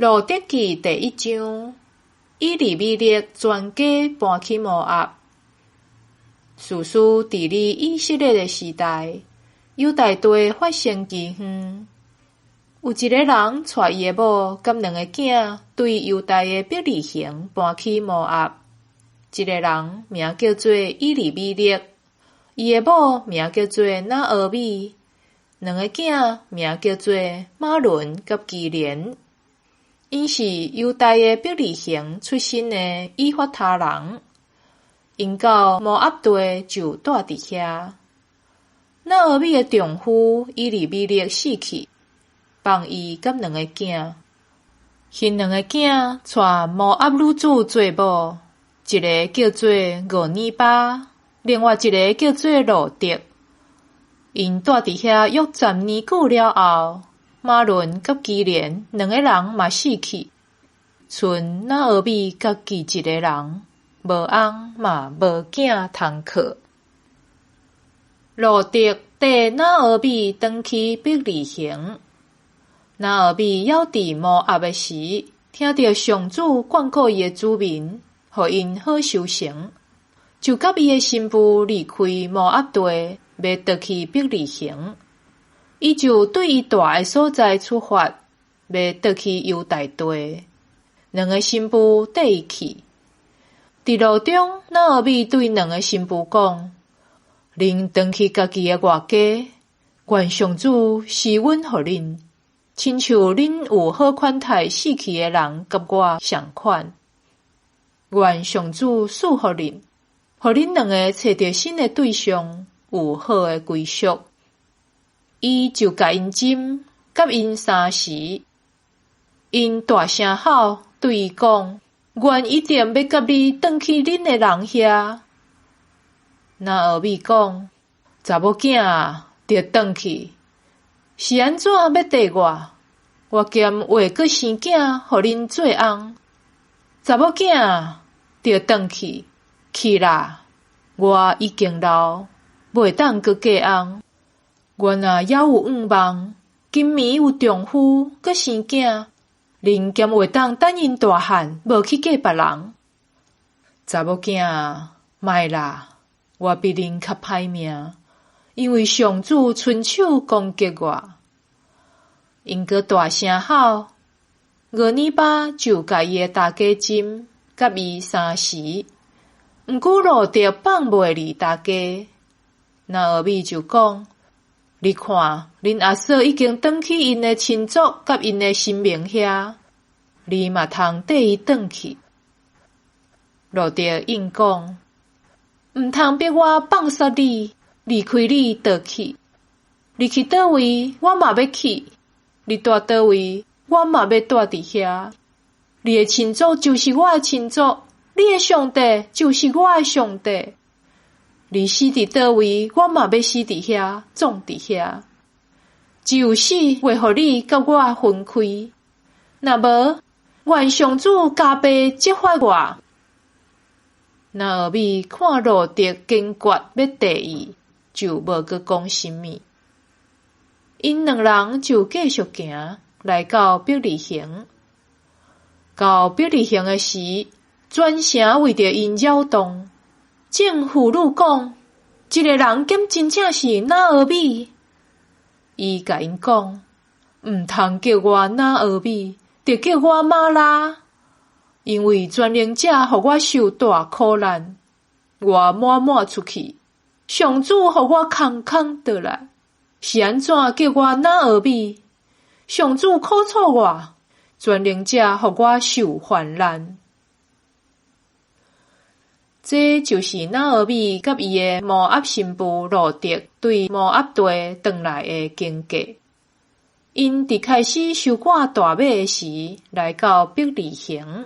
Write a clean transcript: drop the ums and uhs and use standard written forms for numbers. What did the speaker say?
路得記第一章，以利米勒全家搬去摩押。士師治理以色列的時代，猶大地發生饑荒。有一個人帶伊的某佮兩个囝，對猶大的伯利恆搬去摩押。這个人名叫做以利米勒，伊的某名叫做拿俄米，兩个囝名叫做瑪倫佮基連。𪜶是猶大的伯利恆出身的以法他人，𪜶到摩押地就蹛佇遐。拿俄米的丈夫以利米勒死去，放伊佮兩个囝。彼兩个囝娶摩押女子做某，一个叫做俄珥巴，另外一个叫做路得。𪜶蹛佇遐約十年久了後，瑪倫佮基連兩个人嘛死去，賰拿俄米家己一个人，無翁嘛無囝通靠。路得綴拿俄米轉去伯利恆。拿俄米猶佇摩押的時，聽著上主眷顧伊的子民，予𪜶好收成，就佮伊的新婦離開摩押地，欲倒去伯利恆。伊就對伊蹛的所在出發，欲倒去猶大地。兩个新婦綴伊去。佇路中，拿俄米對兩个新婦講：恁轉去家己的外家，願上主施恩予恁，親像恁有好款待死去的人佮我仝款。願上主賜予恁，予恁兩个揣著新的對象，有好的歸宿。伊就共𪜶斟，佮𪜶相辭。𪜶大聲吼，對伊講：願一定欲佮你轉去恁的人遐。拿俄米講：查某囝啊，著轉去，是按怎欲綴我？我兼會閣生囝，予恁做翁。查某囝啊，著轉去，去啦！我已經老，袂當閣嫁翁。我若猶有願望，今暝有丈夫閣生囝，恁敢會當等𪜶大漢，無去嫁別人？查某囝啊，莫啦！我比恁較歹命，因為上主伸手攻擊我。𪜶閣大聲吼，俄珥巴就共伊的大家斟，佮伊相辭。毋過路得放袂離大家。拿俄米就講：你看，恁阿嫂已經轉去𪜶的親族佮𪜶的神明遐，你嘛通綴伊轉去。路得應講：毋通逼我放捒你，離開你倒去。你去佗位，我嘛欲去；你蹛佗位，我嘛欲蹛佇遐。你的親族就是我的親族，你的上帝就是我的上帝。你死佇佗位，我嘛欲死佇遐，葬佇遐。只有死會予你佮我分開。若無，願上主加倍責罰我。拿俄米看路得堅決欲綴伊，就無閣講啥物。𪜶兩人就繼續行，來到伯利恆。到伯利恆的時，全城為著𪜶擾動。眾婦女講：這个人敢真正是拿俄米？伊共𪜶講：毋通叫我拿俄米，著叫我瑪拉，因為全能者予我受大苦難。我滿滿出去，上主予我空空倒來。是按怎叫我拿俄米？上主苦楚我，全能者予我受患難。這就是拿俄米佮伊的摩押新婦路得對摩押地轉來的經過。𪜶佇開始收割大麥的時，來到伯利恆。